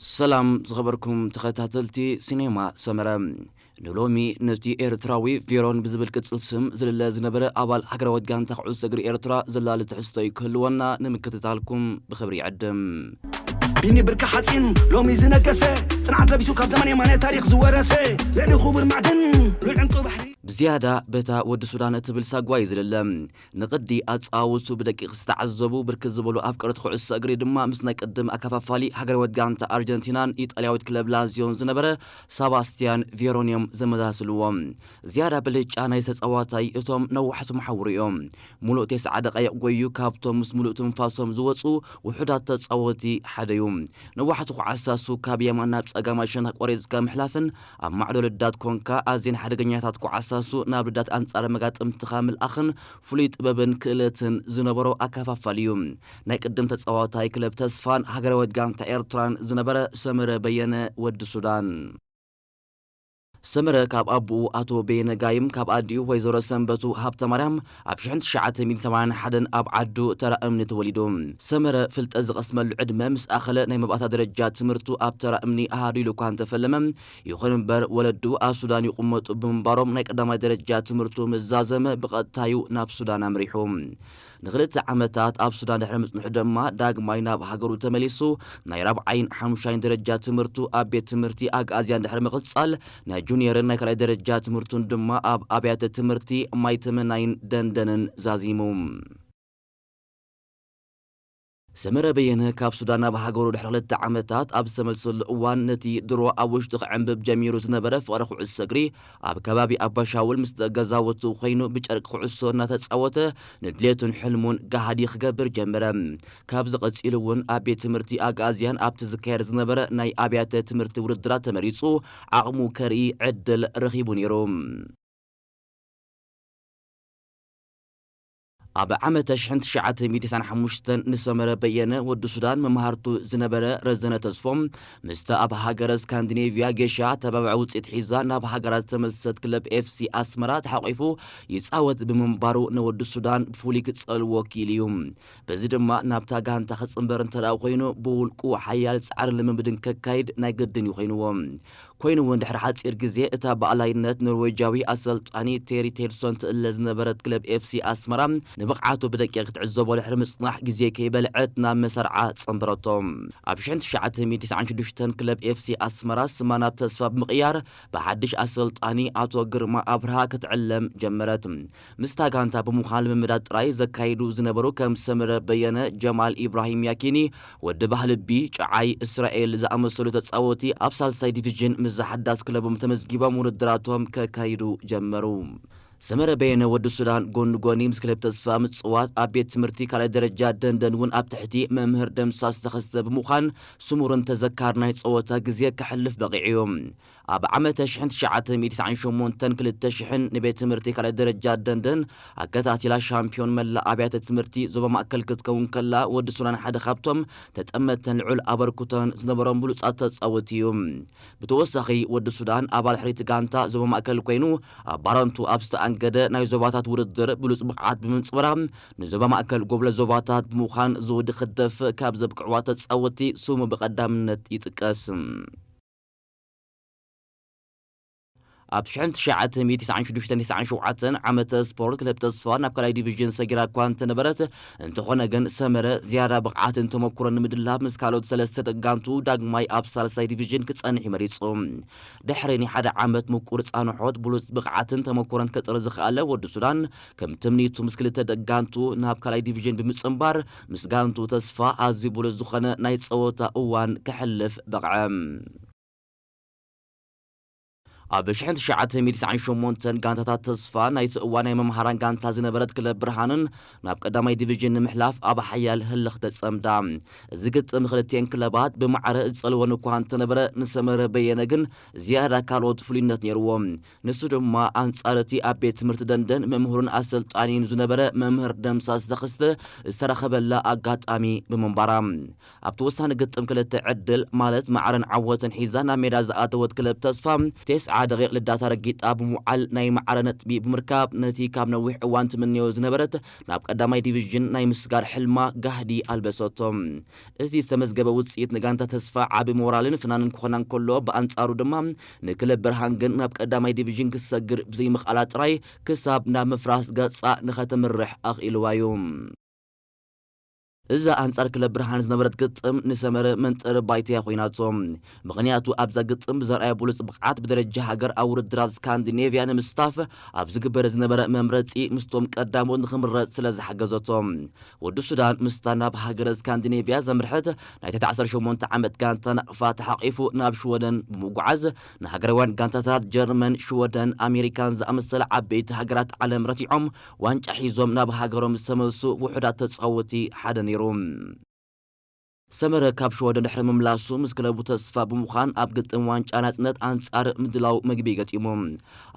ሰላም ዝኸበርኩም ተኸታተልቲ ሲኔማ ሰመረ። ንሎሚ ነቲ ኤርትራዊ ቬሮን ብዝብል ቅጽል ስም ዝልለ ዝነበረ ኣባል ሃገራዊት ጋንታ ኩዕሶ እግሪ ኤርትራ ዘላሊ ትሕዝቶ እዩ ክህልወና ንምክትታልኩም ብኽብሪ ይዕድም። ቢኒ ብርኪ ሓፂን ሎሚ ዝነገሰ፣ ፅንዓት ለቢሱ ካብ ዘመን የማነ ታሪኽ ዝወረሰ፣ ልዕሊ ክቡር ማዕድን ሉል ዕንቁ ባሕሪ። ብዝያዳ በታ ወዲ ሱዳን እትብል ሳጓ እዩ ዝልለ። ንቕዲ ኣጻውቱ ብደቂቕ ዝተዓዘቡ ብርክት ዝበሉ ኣፍቀርቲ ኩዕሶ እግሪ ድማ ምስ ናይ ቅድም ኣከፋፋሊ ሃገራዊት ጋንታ ኣርጀንቲናን ኢጣልያዊት ክለብ ላዚዮን ዝነበረ ሳባስቲያን ቬሮን እዮም ዘመሳስልዎ። ዝያዳ ብልጫ ናይ ተጻዋታይ እቶም ነዋሕቲ መሓውሩ እዮም። ሙሉእ ተስዓ ደቃይቕ ጎዩ ካብቶም ምስ ሙሉእ ትንፋሶም ዝወጹ ውሑዳት ተጻወቲ ሓደ እዩ። ነዋሕቲ ኩዓሳሱ ካብ የማን ናብ ጸጋማይ ሸነኽ ቆሪጽካ ምሕላፍን ኣብ ማዕዶ ልዳት ኮንካ ኣዝየን ሓደገኛታት ኩዓሳሱ ናብ ልዳት ኣንጻር መጋጥምትኻ ምልኣኽን ፍሉይ ጥበብን ክእለትን ዝነበሮ ኣከፋፋሊ እዩ። ናይ ቅድም ተጻዋታይ ክለብ ተስፋን ሃገራዊት ጋንታ ኤርትራን ዝነበረ ሰመረ በየነ ወዲ ሱዳን። ሰመረ ካብ ኣቦኡ ኣቶ በየነ ጋይም ካብ ኣዲኡ ወይዘሮ ሰንበቱ ሃብተ ማርያም ኣብ ሽሕን ትሽዓተ ሚእትን ሰማንያን ሓደን ኣብ ዓዱ ተራ እምኒ ተወሊዱ። ሰመረ ፍልጠት ዝቐስመሉ ዕድመ ምስ ኣኸለ ናይ መባእታ ደረጃ ትምህርቱ ኣብ ተራ እምኒ ኣሃዱ ኢሉ እኳ እንተፈለመ፣ ይኹን እምበር ወለዱ ኣብ ሱዳን ይቕመጡ ብምንባሮም ናይ ቀዳማይ ደረጃ ትምህርቱ ምስ ዛዘመ ብቐጥታዩ ናብ ሱዳን ኣምሪሑ። ንኽልተ ዓመታት ኣብ ሱዳን ድሕሪ ምጽንሑ ድማ ዳግማይ ናብ ሃገሩ ተመሊሱ ናይ ራብዓይን ሓሙሻይን ደረጃ ትምህርቱ ኣብ ቤት ትምህርቲ ኣግኣዝያን ድሕሪ ምቕጻል ናይ ጁኒየርን ናይ ካልኣይ ደረጃ ትምህርቱን ድማ ኣብ ኣብያተ ትምህርቲ ማይተመናይን ደንደንን ዛዚሙ። ሰመረ በየነ ካብ ሱዳን ናብ ሃገሩ ድሕሪ ክልተ ዓመታት ኣብ ዝተመልሰሉ እዋን ነቲ ድሮ ኣብ ውሽጡ ክዕንብብ ጀሚሩ ዝነበረ ፍቕሪ ኩዕሶ እግሪ ኣብ ከባቢ ኣባሻውል ምስ ገዛውቱ ኮይኑ ብጨርቂ ኩዕሶ እናተጻወተ ንድሌቱን ሕልሙን ጋህዲ ክገብር ጀመረ። ካብዚ ቀጺሉ እውን ኣብ ቤት ትምህርቲ ኣግኣዝያን ኣብቲ ዝካየድ ዝነበረ ናይ ኣብያተ ትምህርቲ ውድድራት ተመሪጹ ዓቕሙ ከርኢ ዕድል ረኺቡ ነይሩ። ኣብ ዓመተ ሽሕን ትሽዓተ ሚእትን ተስዓን ሓሙሽተን ንሰመረ በየነ ወዲ ሱዳን መምሃርቱ ዝነበረ ረዘነ ተስፎም ምስታ ኣብ ሃገረ ስካንዲኔቭያ ጌሻ ተባባዒ ውፅኢት ሒዛ ናብ ሃገራ ዝተመልሰት ክለብ ኤፍሲ ኣስመራ ተሓቂፉ ይፃወት ብምንባሩ ንወዲ ሱዳን ብፍሉይ ክፀልዎ ክኢሉ እዩ። በዚ ድማ ናብታ ጋንታ ክፅንበር እንተ ደኣ ኮይኑ ብውልቁ ሓያል ፃዕሪ ልምምድን ከካይድ ናይ ግድን እዩ ኮይንዎ። ኮይኑ እውን ድሕሪ ሓፂር ግዜ እታ ብኣላይነት ኖርዌጃዊ ኣሰልጣኒ ቴሪ ቴልሶን ትእለ ዝነበረት ክለብ ኤፍሲ ኣስመራ ንብቕዓቱ ብደቂቕ ክትዕዘቦ ድሕሪ ምፅናሕ ግዜ ከይበልዐት ናብ መሰርዓ ፀንበረቶ። ኣብ ሽሕን ትሽዓተ ሚእትን ተስዓን ሽዱሽተን ክለብ ኤፍሲ ኣስመራ ስማ ናብ ተስፋ ብምቕያር ብሓድሽ ኣሰልጣኒ ኣቶ ግርማ ኣብርሃ ክትዕለም ጀመረት። ምስታ ጋንታ ብምዃን ልምምዳት ጥራይ ዘካይዱ ዝነበሩ ከም ሰመረ በየነ፣ ጀማል ኢብራሂም ያኪኒ፣ ወዲ ባህልቢ፣ ጨዓይ፣ እስራኤል ዝኣመሰሉ ተጻወቲ ኣብ ሳልሳይ ዲቪዥን ምስ ሓዳስ ክለቦም ተመዝጊቦም ውድድራቶም ከካይዱ ጀመሩ። ሰመረ በየነ ወዲ ሱዳን ጎኒ ጎኒ ምስ ክለብ ተስፋ ምጽዋት ኣብ ቤት ትምህርቲ ካልኣይ ደረጃ ደንደን እውን ኣብ ትሕቲ መምህር ደምሳስ ተኸስተ ብምዃን ስሙርን ተዘካር ናይ ጸወታ ግዜ ከሕልፍ በቒዑ እዩ። ኣብ ዓመተ ሽሕን ትሽዓተ ሚእትን ተስዓን ሸሞንተን ክልተ ሽሕን ንቤት ትምህርቲ ካልኣይ ደረጃ ደንደን ኣከታቲላ ሻምፒዮን መላእ ኣብያተ ትምህርቲ ዞባ ማእከል ክትከውን ከላ ወዲ ሱዳን ሓደ ካብቶም ተጠመተን ልዑል ኣበርክቶን ዝነበሮም ብሉጻት ተጻወቲ እዩ። ብተወሳኺ ወዲ ሱዳን ኣባል ሕሪት ጋንታ ዞባ ማእከል ኮይኑ ኣብ ባረንቱ ኣብ ዝተኣንገደ ናይ ዞባታት ውድድር ብሉጽ ብቕዓት ብምንጽብራ ንዞባ ማእከል ጎብለ ዞባታት ብምዃን ዝውዲ ክደፍ ካብ ዘብቅዕዋ ተጻወቲ ስሙ ብቐዳምነት ይጥቀስ። ኣብ ሽሕን ትሽዓተ ሚእትን ተስዓን ሽዱሽተን ተስዓን ሸውዓተን ዓመተ ስፖርት ክለብ ተስፋ ናብ ካልኣይ ዲቪዥን ሰጊራ እኳ እንተነበረት፣ እንተኾነ ግን ሰመረ ዝያዳ ብቕዓትን ተመኩሮን ንምድላብ ምስ ካልኦት ሰለስተ ደጋንቱ ዳግማይ ኣብ ሳልሳይ ዲቪዥን ክጸንሕ እዩ መሪጹ። ድሕሪ ናይ ሓደ ዓመት ምቁር ጻንሖት ብሉጽ ብቕዓትን ተመኩሮን ከጥሪ ዝኸኣለ ወዲ ሱዳን ከም ትምኒቱ ምስ ክልተ ደጋንቱ ናብ ካልኣይ ዲቪዥን ብምጽንባር ምስ ጋንቱ ተስፋ ኣዝዩ ብሉጽ ዝኾነ ናይ ጸወታ እዋን ከሕልፍ በቕዐ። ኣብ ሽሕን ትሽዓተ ሚእትን ተስዓን ሸሞንተን ጋንታታት ተስፋ ናይቲ እዋን ናይ መምሃራን ጋንታ ዝነበረት ክለብ ብርሃንን ናብ ቀዳማይ ዲቪዥን ንምሕላፍ ኣብ ሓያል ህልኽ ተጸምዳ። እዚ ግጥም ክልቲኤን ክለባት ብማዕረ ዝጸልወን እኳ እንተነበረ ንሰመረ በየነ ግን ዝያዳ ካልኦት ፍሉይነት ነይርዎ። ንሱ ድማ ኣንጻር እቲ ኣብ ቤት ትምህርቲ ደንደን መምህሩን ኣሰልጣኒን ዝነበረ መምህር ደምሳስ ተኸስተ ዝተረኸበላ ኣጋጣሚ ብምንባራ ኣብቲ ወሳኒ ግጥም ክልተ ዕድል ማለት ማዕረን ዓወትን ሒዛ ናብ ሜዳ ዝኣተወት ክለብ ተስፋ ተስዓ ደቂቕ ልዳታ ረጊጣ ብምውዓል ናይ ማዕረ ነጥቢ ብምርካብ ነቲ ካብ ነዊሕ እዋን ትምንዮ ዝነበረት ናብ ቀዳማይ ዲቪዥን ናይ ምስጋር ሕልማ ጋህዲ ኣልበሰቶ። እቲ ዝተመዝገበ ውጽኢት ንጋንታ ተስፋ ዓቢ ሞራልን ፍናንን ክኾና እንከሎ፣ ብኣንጻሩ ድማ ንክለብ ብርሃን ግን ናብ ቀዳማይ ዲቪዥን ክትሰግር ብዘይምኽኣላ ጥራይ ክሳብ ናብ ምፍራስ ገጻ ንኸተምርሕ ኣኽኢልዋ እዩ። እዛ ኣንጻር ክለብ ብርሃን ዝነበረት ግጥም ንሰመረ መንጠሪ ባይታ ኮይናቶ። ምኽንያቱ ኣብዛ ግጥም ብዘርኣዮ ብሉጽ ብቕዓት ብደረጃ ሃገር ኣብ ውድድራት ስካንዲኔቭያ ንምስታፍ ኣብ ዝግበር ዝነበረ መምረጺ ምስቶም ቀዳሞት ንኽምረጽ ስለ ዝሓገዘቶ። ወዲ ሱዳን ምስታ ናብ ሃገረ ስካንዲኔቭያ ዘምርሐት ናይ ትሕቲ ዓሰርተ ሸሞንተ ዓመት ጋንታ ናቕፋ ተሓቒፉ ናብ ሽወደን ብምጉዓዝ ንሃገራውያን ጋንታታት ጀርመን፣ ሽወደን፣ ኣሜሪካን ዝኣመሰላ ዓበይቲ ሃገራት ዓለም ረቲዖም ዋንጫ ሒዞም ናብ ሃገሮም ዝተመልሱ ውሑዳት ተጻወቲ ሓደ ነይሩ። ሰመረ ካብ ሽወደን ድሕሪ ምምላሱ ምስ ክለቡ ተስፋ ብምዃን ኣብ ግጥም ዋንጫ ናጽነት ኣንጻር ምድላው መግቢ ገጢሙ።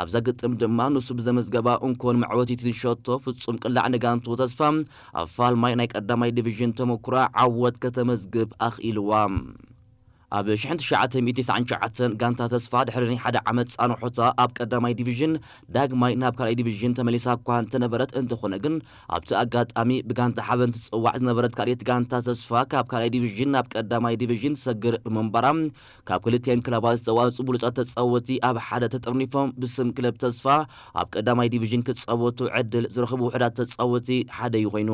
ኣብዛ ግጥም ድማ ንሱ ብዘመዝገባ እንኮን መዕወቲትን ሸቶ ፍጹም ቅላዕ ንጋንቱ ተስፋ ኣብ ፋልማይ ናይ ቀዳማይ ዲቪዥን ተመኩራ ዓወት ከተመዝግብ ኣኽኢልዋ። ኣብ ሽሕን ትሽዓተ ሚእቲ ተስዓን ትሽዓተን ጋንታ ተስፋ ድሕሪ ናይ ሓደ ዓመት ጻንሖታ ኣብ ቀዳማይ ዲቪዥን ዳግማይ ናብ ካልኣይ ዲቪዥን ተመሊሳ እኳ እንተነበረት፣ እንተኾነ ግን ኣብቲ ኣጋጣሚ ብጋንታ ሓበን ትጽዋዕ ዝነበረት ካልኣይቲ ጋንታ ተስፋ ካብ ካልኣይ ዲቪዥን ናብ ቀዳማይ ዲቪዥን ትሰግር ብምንባራ፣ ካብ ክልቲኤን ክለባት ዝተዋጽኡ ብሉጻት ተጻወቲ ኣብ ሓደ ተጠርኒፎም ብስም ክለብ ተስፋ ኣብ ቀዳማይ ዲቪዥን ክጻወቱ ዕድል ዝረኽቡ ውሑዳት ተጻወቲ ሓደ እዩ ኮይኑ።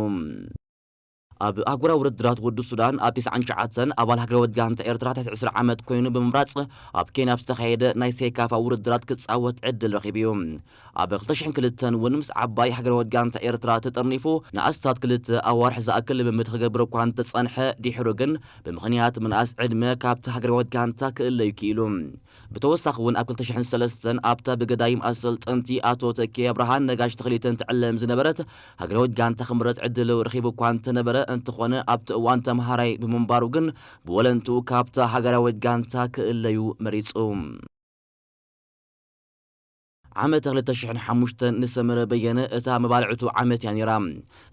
ኣብ ኣህጉራዊ ውድድራት ወዲ ሱዳን ኣብ ተስዓን ትሽዓተን ኣባል ሃገራዊት ጋንታ ኤርትራ ትሕቲ ዕስራ ዓመት ኮይኑ ብምምራጽ ኣብ ኬንያ ኣብ ዝተኻየደ ናይ ሴካፋ ውድድራት ክጻወት ዕድል ረኺቡ እዩ። ኣብ ክልተ ሽሕን ክልተን እውን ምስ ዓባይ ሃገራዊት ጋንታ ኤርትራ ተጠርኒፉ ንኣስታት ክልተ ኣዋርሕ ዝኣክል ልምምድ ክገብር እኳ እንተጸንሐ፣ ድሒሩ ግን ብምኽንያት ምንኣስ ዕድመ ካብቲ ሃገራዊት ጋንታ ክእለዩ ክኢሉ። ብተወሳኺ እውን ኣብ ክልተ ሽሕን ሰለስተን ኣብታ ብገዳይም ኣሰልጠንቲ ኣቶ ተኪ ኣብርሃን ነጋሽ ተኽሊትን ትዕለም ዝነበረት ሃገራዊት ጋንታ ክምረጽ ዕድል ረኺቡ እኳ እንተነበረ፣ እንተኾነ ኣብቲ እዋን ተምሃራይ ብምንባሩ ግን ብወለንትኡ ካብታ ሃገራዊት ጋንታ ክእለዩ መሪጹ። ዓመተ ክልተ ሽሕን ሓሙሽተን ንሰመረ በየነ እታ መባልዕቱ ዓመት እያ ነይራ።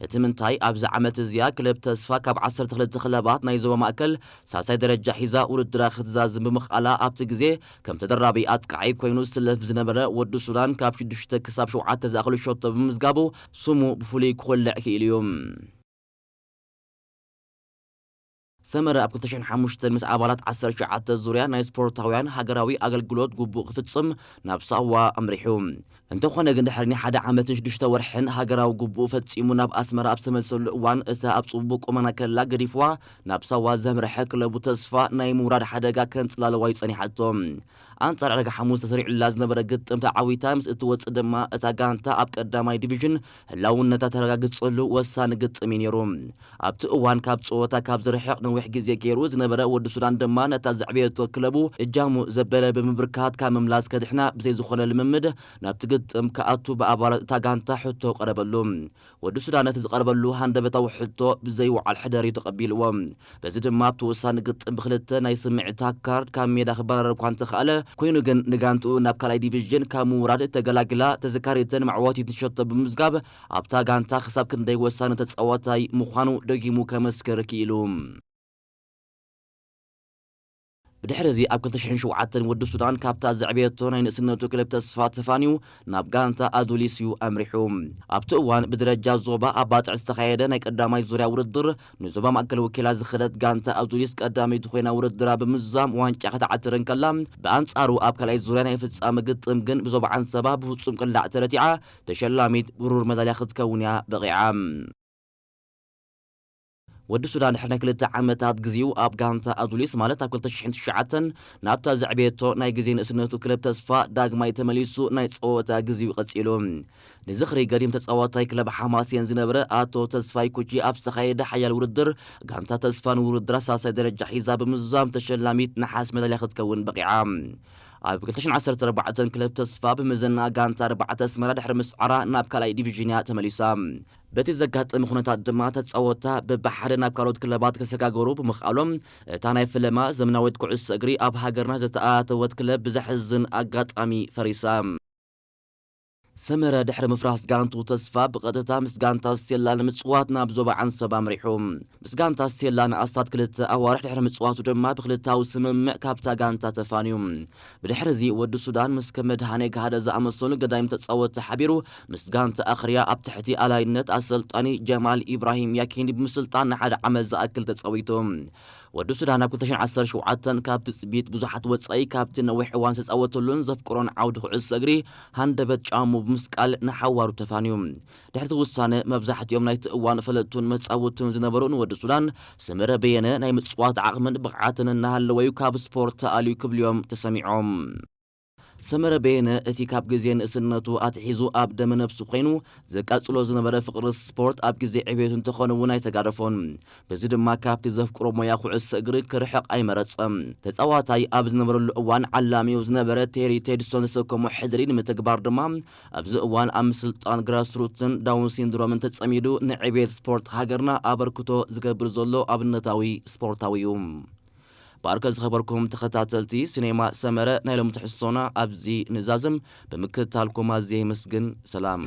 እቲ ምንታይ፣ ኣብዚ ዓመት እዚኣ ክለብ ተስፋ ካብ ዓሰርተ ክልተ ክለባት ናይ ዞባ ማእከል ሳልሳይ ደረጃ ሒዛ ውድድራ ክትዛዝም ብምኽኣላ፣ ኣብቲ ግዜ ከም ተደራቢ ኣጥቃዓይ ኮይኑ ዝስለፍ ዝነበረ ወዲ ሱዳን ካብ ሽዱሽተ ክሳብ ሸውዓተ ዝኣኽሉ ሸቶ ብምምዝጋቡ ስሙ ብፍሉይ ክኹልዕ ክኢሉ እዩ። ሰመረ ኣብ ክልተ ሽሕን ሓሙሽተን ምስ ኣባላት ዓሰርተ ትሽዓተ ዙርያ ናይ ስፖርታውያን ሃገራዊ ኣገልግሎት ግቡእ ክፍጽም ናብ ሳዋ ኣምሪሑ። እንተኾነ ግን ድሕሪ ናይ ሓደ ዓመትን ሽዱሽተ ወርሕን ሃገራዊ ግቡእ ፈጺሙ ናብ ኣስመራ ኣብ ዝተመልሰሉ እዋን፣ እታ ኣብ ጽቡቕ ቁመና ከላ ገዲፍዋ ናብ ሳዋ ዘምርሐ ክለቡ ተስፋ ናይ ምውራድ ሓደጋ ከንጽላለዋ እዩ ጸኒሓቶ። ኣንጻር ዕረጋ ሓሙስ ተሰሪዑላ ዝነበረ ግጥም ተዓዊታ ምስ እትወጽእ ድማ እታ ጋንታ ኣብ ቀዳማይ ዲቪዥን ህላውነታ ተረጋግጸሉ ወሳኒ ግጥም እዩ ነይሩ። ኣብቲ እዋን ካብ ጸወታ ካብ ዝርሕቕ ነዊሕ ግዜ ገይሩ ዝነበረ ወዲ ሱዳን ድማ ነታ ዘዕበየቶ ክለቡ እጃሙ ዘበለ ብምብርካት ካብ ምምላስ ከድሕና ብዘይ ዝኾነ ልምምድ ናብቲ ግጥም ክኣቱ ብኣባላት እታ ጋንታ ሕቶ ቀረበሉ። ወዲ ሱዳን ነቲ ዝቐርበሉ ሃንደበታዊ ሕቶ ብዘይ ወዓል ሕደር እዩ ተቐቢልዎ። በዚ ድማ ኣብቲ ወሳኒ ግጥም ብክልተ ናይ ስምዒታ ካርድ ካብ ሜዳ ክበራረር እኳ እንተኸኣለ፣ ኮይኑ ግን ንጋንትኡ ናብ ካልኣይ ዲቪዥን ካብ ምውራድ ተገላግላ ተዘካሪትን መዕወቲትን ሸቶ ብምምዝጋብ ኣብታ ጋንታ ክሳብ ክንደይ ወሳኒ ተጻዋታይ ምዃኑ ደጊሙ ከመስክር ክኢሉ። ብድሕሪ እዚ ኣብ ክልተ ሽሕን ሸውዓተን ወዲ ሱዳን ካብታ ዘዕበየቶ ናይ ንእስነቱ ክለብ ተስፋ ተፋንዩ ናብ ጋንታ ኣዱሊስ እዩ ኣምሪሑ። ኣብቲ እዋን ብደረጃ ዞባ ኣብ ባጽዕ ዝተኻየደ ናይ ቀዳማይ ዙርያ ውድድር ንዞባ ማእከል ወኪላ ዝኸደት ጋንታ ኣዱሊስ ቀዳመይቲ ኮይና ውድድራ ብምዝዛም ዋንጫ ክትዓትር እንከላ፣ ብኣንጻሩ ኣብ ካልኣይ ዙርያ ናይ ፍጻመ ግጥም ግን ብዞባ ዓንሰባ ብፍጹም ቅላዕ ተረቲዓ ተሸላሚት ብሩር መዳልያ ክትከውን እያ በቒዓ። ወዲ ሱዳን ድሕሪ ናይ ክልተ ዓመታት ግዜኡ ኣብ ጋንታ ኣዱሊስ ማለት ኣብ ክልተ ሽሕን ትሽዓተን ናብታ ዘዕበየቶ ናይ ግዜ ንእስነቱ ክለብ ተስፋ ዳግማይ ተመሊሱ ናይ ጸወታ ግዜኡ ቀጺሉ። ንዝኽሪ ገዲም ተጻዋታይ ክለብ ሓማስየን ዝነበረ ኣቶ ተስፋይ ኩቺ ኣብ ዝተኻየደ ሓያል ውድድር ጋንታ ተስፋ ንውድድራ ሳልሳይ ደረጃ ሒዛ ብምዝዛም ተሸላሚት ነሓስ መዳልያ ክትከውን በቒዓ። ኣብ ክልተ ሽሕን ዓሰርተ ኣርባዕተን ክለብ ተስፋ ብመዘና ጋንታ ኣርባዕተ ኣስመራ ድሕሪ ምስዓራ ናብ ካልኣይ ዲቪዥን እያ ተመሊሳ። በቲ ዘጋጠመ ኩነታት ድማ ተጻወትታ በብሓደ ናብ ካልኦት ክለባት ክሰጋገሩ ብምኽኣሎም፣ እታ ናይ ፈለማ ዘመናዊት ኩዕሶ እግሪ ኣብ ሃገርና ዝተኣታተወት ክለብ ብዘሕዝን ኣጋጣሚ ፈሪሳ። ሰመረ ድሕሪ ምፍራስ ጋንቱ ተስፋ ብቐጥታ ምስ ጋንታ ስቴላ ንምጽዋት ናብ ዞባ ዓንሰባ ኣምሪሑ። ምስ ጋንታ ስቴላ ንኣስታት ክልተ ኣዋርሕ ድሕሪ ምጽዋቱ ድማ ብክልታዊ ስምምዕ ካብታ ጋንታ ተፋንዩ። ብድሕርዚ ወዲ ሱዳን ምስ ከም መድሃኔ ጋሃደ ዝኣመሰሉ ገዳይም ተጻወትቲ ሓቢሩ ምስ ጋንታ ኣኽርያ ኣብ ትሕቲ ኣላይነት ኣሰልጣኒ ጀማል ኢብራሂም ያኪን ብምስልጣን ንሓደ ዓመት ዝኣክል ተጻዊቱ። ወዲ ሱዳን ኣብ ክልተ ሽሕን ዓሰርተ ሸውዓተን ካብ ትጽቢት ብዙሓት ወጻኢ ካብቲ ነዊሕ እዋን ዝተጻወተሉን ዘፍቅሮን ዓውዲ ኩዕሶ እግሪ ሃንደበት ጫሙ ብምስቃል ንሓዋሩ ተፋንዩ። ድሕሪ እቲ ውሳነ መብዛሕትኦም ናይቲ እዋን ፈለጥቱን መጻወቱን ዝነበሩ ንወዲ ሱዳን ሰመረ በየነ ናይ ምጽዋት ዓቕምን ብቕዓትን እናሃለወዩ ካብ ስፖርት ተኣልዩ ክብልዮም ተሰሚዖም። ሰመረ በየነ እቲ ካብ ግዜ ንእስነቱ ኣትሒዙ ኣብ ደመ ነብሱ ኮይኑ ዘቃጽሎ ዝነበረ ፍቕሪ ስፖርት ኣብ ግዜ ዕቤቱ እንተኾነ እውን ኣይተጋደፎን። በዚ ድማ ካብቲ ዘፍቅሮ ሞያ ኩዕሶ እግሪ ክርሕቕ ኣይመረጸም። ተጻዋታይ ኣብ ዝነበረሉ እዋን ዓላሚኡ ዝነበረ ቴሪ ቴድሶን ዝሰከሞ ሕድሪ ንምትግባር ድማ ኣብዚ እዋን ኣብ ምስልጣን ግራስሩትን ዳውን ሲንድሮምን ተጸሚዱ ንዕቤት ስፖርት ሃገርና ኣበርክቶ ዝገብር ዘሎ ኣብነታዊ ስፖርታዊ እዩ። ብኣርከ ዝኸበርኩም ተኸታተልቲ ሲኔማ ሰመረ ናይ ሎሚ ትሕዝቶና ኣብዚ ንዛዝም። ብምክትታልኩም ኣዝየ ይመስግን። ሰላም።